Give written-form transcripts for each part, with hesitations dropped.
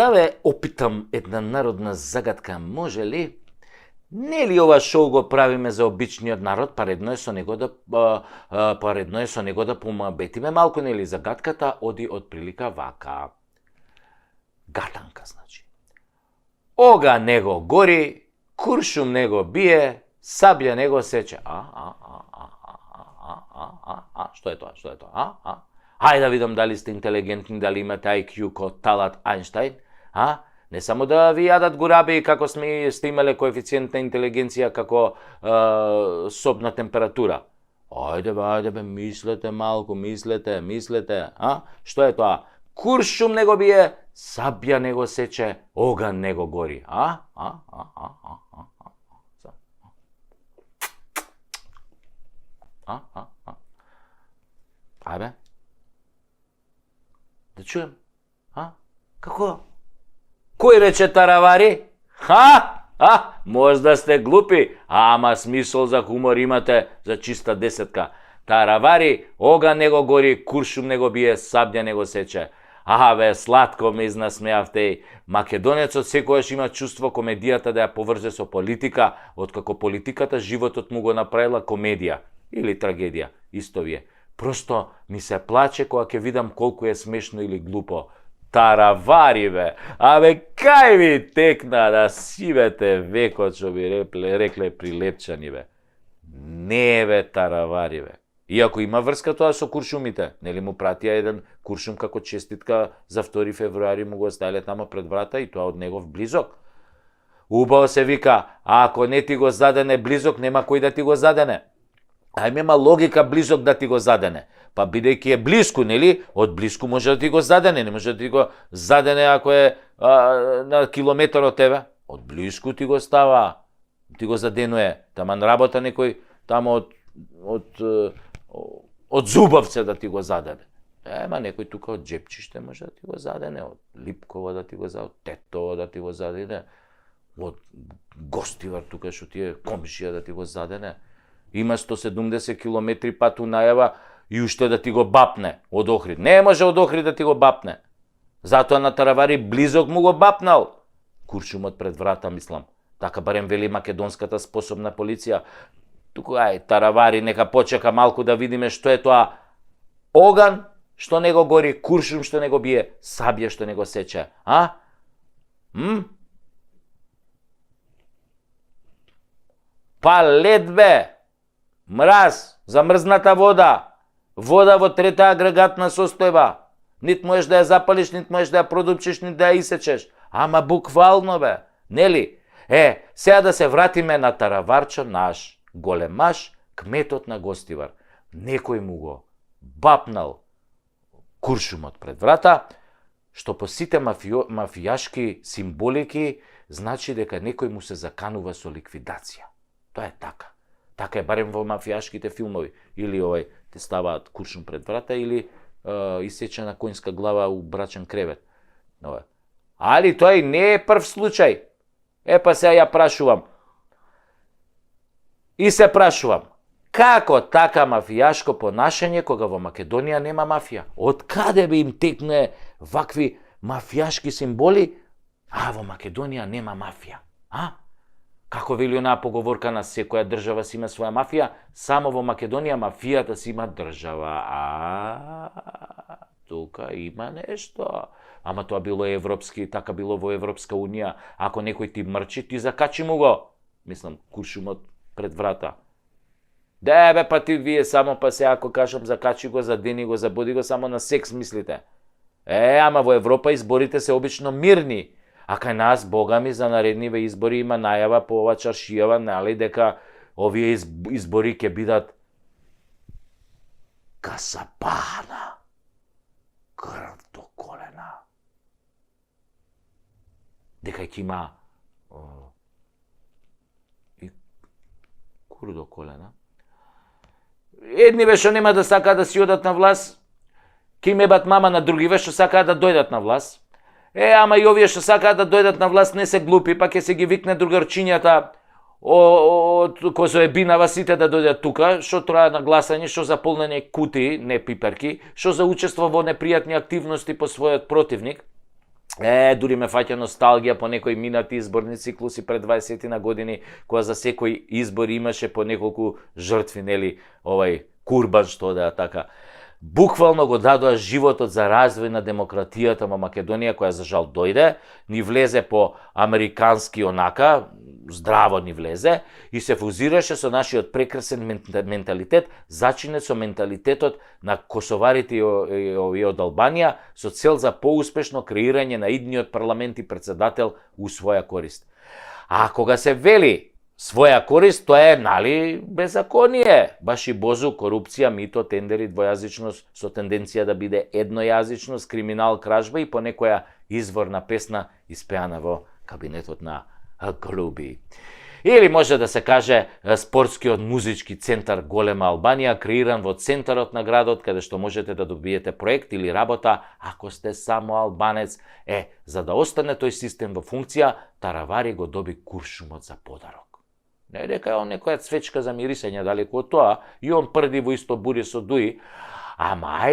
Да ве опитам една народна загадка, може ли? Не ли ова шоу го правиме за обичниот народ, па редно е со него да помабетиме малку, нели? Загадката оди од прилика вака. Гатанка, значи. Ога него гори, куршум него бие, сабја него сече. Што е тоа? Хајде да видам дали сте интелигентни, дали имате IQ ко Талат Ајнштајн, Не само да ви јадат гураби како сте имале коефициент на интелигенција како собна температура. Ајде бе, мислете малку, мислете, Што е тоа? Куршум него бие, сабја него сече, оган него гори. Ајде. Да чуем. Како? Кој рече таравари? Можда сте глупи, ама смисол за хумор имате за чиста десетка. Таравари, оган него гори, куршум него бие, сабја него сече. Бе, сладко ме изнасмеавте. Македонецот секојаш има чувство комедијата да ја поврзе со политика, откако политиката животот му го направила комедија или трагедија, исто вие. Просто ми се плаче кога ќе видам колку е смешно или глупо. Таравари, бе! Кај ви текна да сивете векот, што би рекле прилепчани, бе. Не, бе, таравари, бе. Иако има врска тоа со куршумите, нели му пратија еден куршум како честитка за 2 февруари, му го оставиле тamo пред врата и тоа од негов близок. Убаво се вика, ако не ти го задене близок, нема кој да ти го задене. Има логика близок да ти го задене. Па бидејќи е блиску, нели? Од блиску може да ти го задене, не може да ти го задене ако е на километар од тебе. Од блиску ти го става, ти го заденуе. Таман работа некој тамо од Зубовце да ти го задене. Ема некој тука од Джепчиште може да ти го задене, од Липково да ти го задене, од Тетово да ти го задене, од Гостивар тука што ти е комшија да ти го задене. Има 170 километри пат унајава и уште да ти го бапне од Охрид. Не може од Охрид да ти го бапне. Затоа на таравари близок му го бапнал. Куршумот пред врата, мислам. Така барем вели македонската способна полиција. Тука таравари, нека почека малку да видиме што е тоа. Оган што него гори, куршум што него бие, сабја што него сече. Па лед, бе! Мраз, замрзната вода. Вода во 3-та агрегатна состојба. Нит можеш да ја запалиш, нит можеш да ја продупчиш, нит да ја исечеш. Ама буквално, бе. Нели? Сега да се вратиме на тараварчо наш, големаш, кметот на Гостивар. Некој му го бапнал куршумот пред врата, што по сите мафијашки символики значи дека некој му се заканува со ликвидација. Тоа е така. Така е барем во мафијашките филмови. Или те ставаат куршум пред врата, или исечена коњска глава у брачен кревет. Али тој не е прв случај. Па сега ја прашувам. И се прашувам. Како така мафијашко понашање кога во Македонија нема мафија? Од каде би им текне вакви мафијашки символи, во Македонија нема мафија? Како вели онаа поговорка на секоја држава си има своја мафија, само во Македонија мафијата си има држава. Тука има нешто. Ама тоа било европски, така било во Европска унија. Ако некој ти мрчи, ти закачи му го. Мислам, куршумот пред врата. Бе, па ти вие само па се ако кажам закачи го, задени го, забоди го, само на секс мислите. Ама во Европа изборите се обично мирни. А кај нас, бога ми, за наредниве избори има најава по ова чаршијава, нали, дека овие избори ќе бидат касапана, крв до колена. Дека ќе има и кур до колена. Едниве што нема да сакаат да си одат на власт, ќе им ебат мама, на другиве што сакаат да дојдат на власт. Ама и овие што сакаат да дојдат на власт не се глупи, па ќе се ги викне другарчињата од Козоебинава сите да дојдат тука, што трае на гласање, што за полнење кутии, не пиперки, што за учество во непријатни активности по својот противник. Дури ме фаќа носталгија по некои минати изборни циклуси пред 20 на години, кога за секој избор имаше по неколку жртви, нели, курбан, што да така. Буквално го дадоа животот за развој на демократијата во Македонија, која за жал дојде, ни влезе по американски онака, здраво ни влезе, и се фузираше со нашиот прекрасен менталитет, зачинет со менталитетот на косоварите и од Албанија, со цел за поуспешно креирање на идниот парламент и председател у своја корист. А кога се вели своја корист, тоа е, нали, беззаконие. Баш и бозу, корупција, мито, тендери, двојазичност, со тенденција да биде еднојазичност, криминал, кражба и по некоја изворна песна испеана во кабинетот на Голуби. Или може да се каже спортскиот музички центар Голема Албанија, креиран во центарот на градот, каде што можете да добиете проект или работа, ако сте само албанец. За да остане тој систем во функција, Таравари го доби куршумот за подарок. Не дека е некоја цвечка за мирисење далеку од тоа, и он прди во исто бури со дуи, ама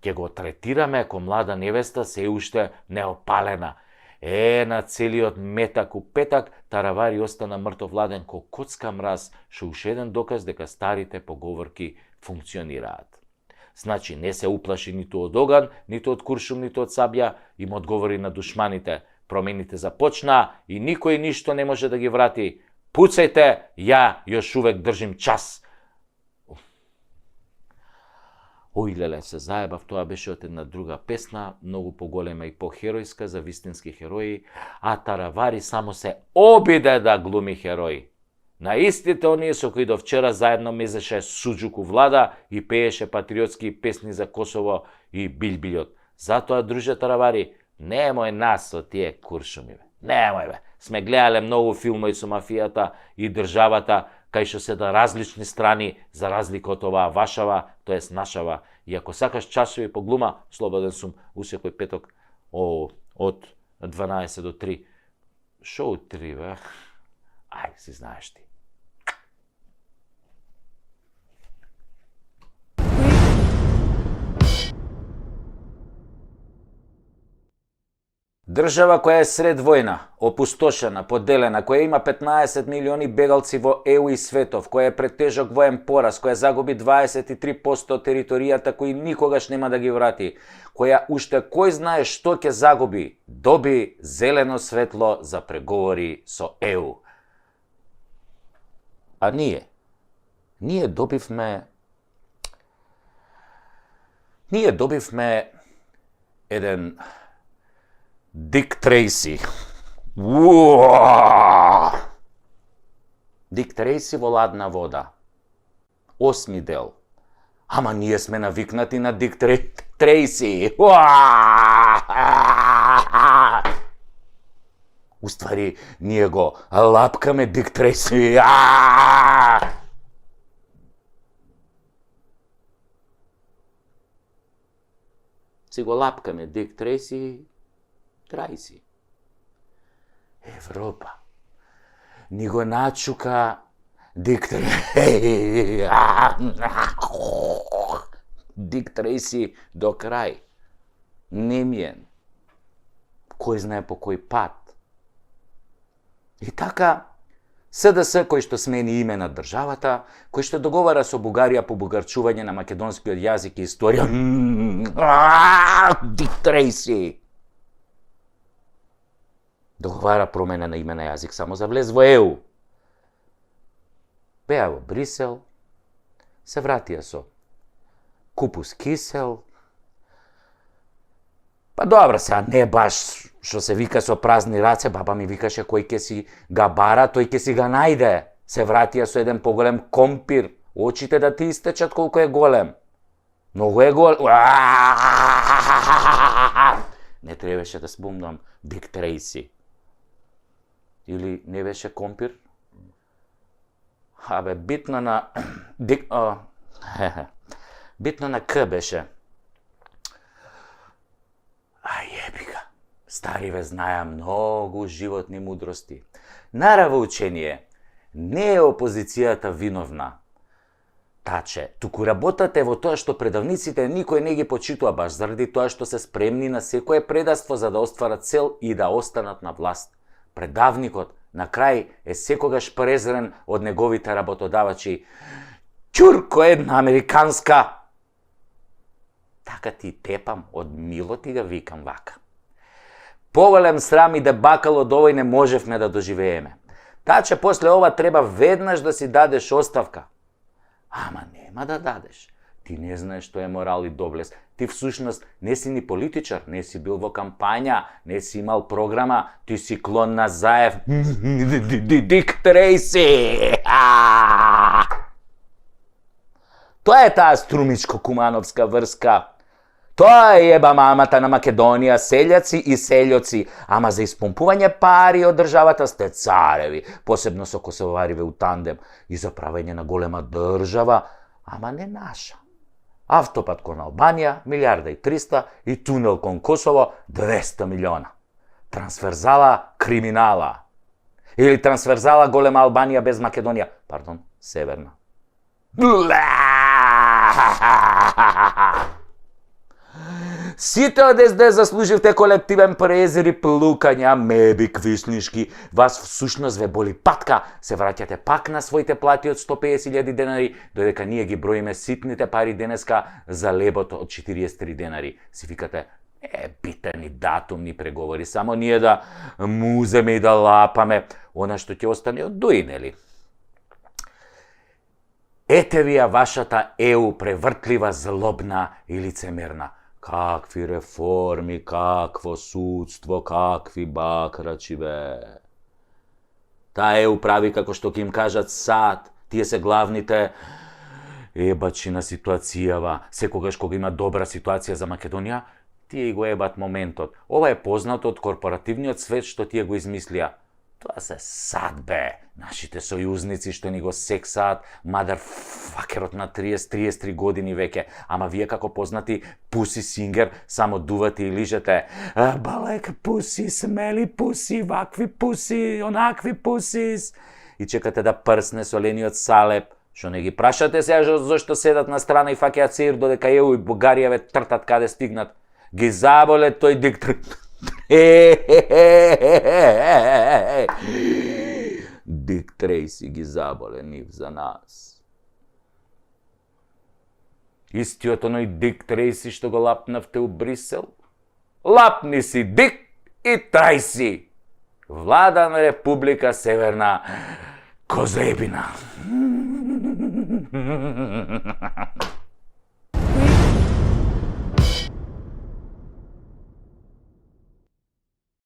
ќе го третираме ко млада невеста се уште неопалена. На целиот метак у петак, Таравари остана мртовладен ко коцка мраз, што уште еден доказ дека старите поговорки функционираат. Значи, не се уплаши ниту од оган, ниту од куршум, ниту од сабја, им одговори на душманите. Промените започна и никој ништо не може да ги врати. Пуцајте, ја још увек држим час. Ој, леле, се заебав, тоа беше од една друга песна, многу поголема и похеројска за вистински херои, а Таравари само се обиде да глуми херои. На истите оние со кои до вчера заедно мезеше суџук у влада и пееше патриотски песни за Косово и Билбилјот. Затоа, друже Таравари, немој нас со тие куршуми, немој, бе. Сме гледале многу филмови со мафијата и државата, кај што се да различни страни, за разлика од оваа вашава, тоест нашава. И ако сакаш часови по глума, слободен сум у секој петок од 12 до 3. Шо од 3, бе? Си знаеш ти. Држава која е сред војна, опустошена, поделена, која има 15 милиони бегалци во ЕУ и светов, која е пред тежок воен пораз, која загуби 23% од територијата кои никогаш нема да ги врати, која уште кој знае што ќе загуби, доби зелено светло за преговори со ЕУ. А ние добивме еден Дик Трейси. Дик Трейси во ладна вода. 8 дел. Ама ние сме навикнати на Дик Трейси. Уствари, ние го лапкаме Дик Трейси. Си го лапкаме Дик Трейси. Трајси. Европа ни го начука Дик Трейси. Дик Трейси до крај. Немиен. Кој знае по кој пат. И така, СДС кој што смени име на државата, кој што договара со Бугарија по бугарчување на македонскиот јазик и историја. Дик Трейси. Договара промена на име на јазик само за влез во ЕУ. Беа во Брисел, се вратија со купус кисел. Па добро, сега не баш што се вика со празни раце, баба ми викаше кој ќе си га бара, тој ќе си га најде. Се вратија со еден поголем компир, очите да ти истечат колку е голем. Многу е голем. Не требаше да спомнам Дик Трейси. Или не беше компир? Битно на... Битно на К беше. Јебика. Стариве знаја многу животни мудрости. Нараво учение, не е опозицијата виновна. таче, туку работата е во тоа што предавниците никој не ги почитува баш заради тоа што се спремни на секое предавство за да остварат цел и да останат на власт. Предавникот на крај е секогаш презрен од неговите работодавачи. Ќурко една американска! Така ти тепам, од мило ти га викам вака. Поголем срам и дебакал од овој не можевме да доживееме. Таче после ова треба веднаш да си дадеш оставка. Ама нема да дадеш. Ти не знаеш што е морал и доблест. Ти всушност не си ни политичар, не си бил во кампања, не си имал програма, ти си клон на Заев. Дик Трейси! Тоа е таа струмичко-кумановска врска. Тоа е еба мамата на Македонија, селјаци и селјоци, ама за испомпување пари од државата сте цареви, посебно со косовариве у тандем, и за правење на голема држава, ама не наша. Автопат кон Албанија, 1.300.000 и тунел кон Косово, 200 милиона. Трансферзала криминала. Или трансферзала голема Албанија без Македонија, пардон, северна. Сите од СД заслуживте колективен презир и плукања, меби квиснишки. Вас всушност ве боли патка, се враќате пак на своите плати од 150.000 денари, додека ние ги броиме ситните пари денеска за лебот од 43 денари. Си викате, битени датумни преговори, само ние да муземе и да лапаме, она што ќе остане од дуи, нели? Ете ви ја вашата ЕУ превртлива, злобна и лицемерна. Какви реформи, какво судство, какви бакрачи, бе. Таа ЕУ прави како што ќе им кажат сад, тие се главните ебачи на ситуацијава. Секогаш кога има добра ситуација за Македонија, тие го ебат моментот. Ова е познато од корпоративниот свет што тие го измислија. Тоа се сад, бе. Нашите сојузници што ни го сексаат, мадарфакерот на 30-33 години веќе. Ама вие како познати пуси сингер, само дувате и лижете. Балек пуси, смели пуси, вакви пуси, онакви пусис. И чекате да прсне солениот салеп. Што не ги прашате сега зашто седат на страна и фаќаат сеир додека ЕУ и Бугарија ве тртат каде стигнат. Ги заболе тој диктор. Дик Трейси ги заболе нив за нас. Истиот оној Дик Трейси што го лапнавте у Брисел? Лапни си Дик и Трейси! Влада на Република Северна Козебина.